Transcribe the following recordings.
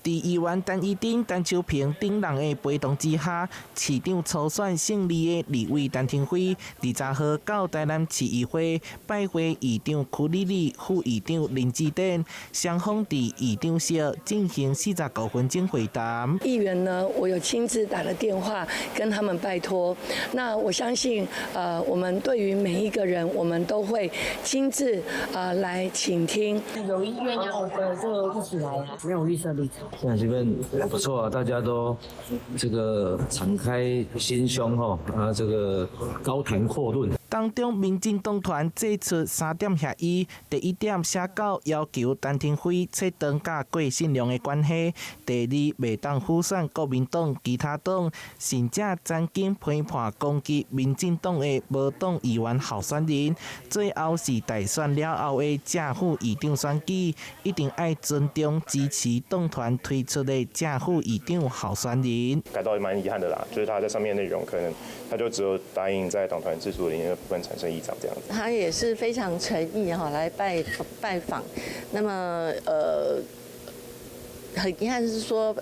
佇議員陳怡貞、陳秋平等人的陪同之下，市長初選勝利的立委陳亭妃，20號到台南市議會拜會議長邱莉莉、副議長林智典，雙方佇議長室進行45分鐘會談。議員呢，我有親自打了電話跟他們拜託。那我相信，我們對於每一個人，我們都會親自來傾聽。有意願要的就一起來啊，沒有預設立場。現在氣氛不錯啊，大家都這個敞開心胸吼，啊，這個高談闊論。當中，民進黨團祭出三點協議，第一點寫到要求陳亭妃切斷佮郭信良的關係；第二，袂當輔選國民黨其他黨，甚至曾經批判攻擊民進黨的無黨議員候選人。最後是大選了後的正副議長選舉，一定愛尊重支持黨團推出的正副議長候選人。感到蠻遺憾的啦，就是他在上面內容可能他就只有答應在黨團自主裡面的部分產生議長這樣子。他也是非常誠意哈來拜訪，那麼很遺憾是說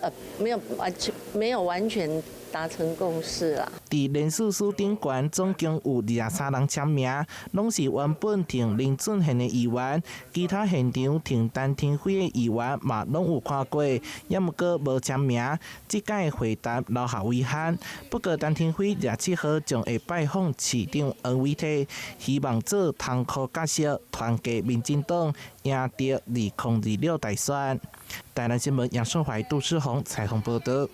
沒有完全達成共識啦。佇連署書頂懸總共有23人簽名，攏是原本挺林俊憲的議員，其他現場挺陳亭妃的議員嘛攏有看過，也毋過無簽名。這擺會談留下遺憾。不過陳亭妃27號將會拜訪市長黃偉哲，希望做窗口角色，團結民進黨，贏得2026大選。台南新聞楊順懷、杜世宏採訪報導。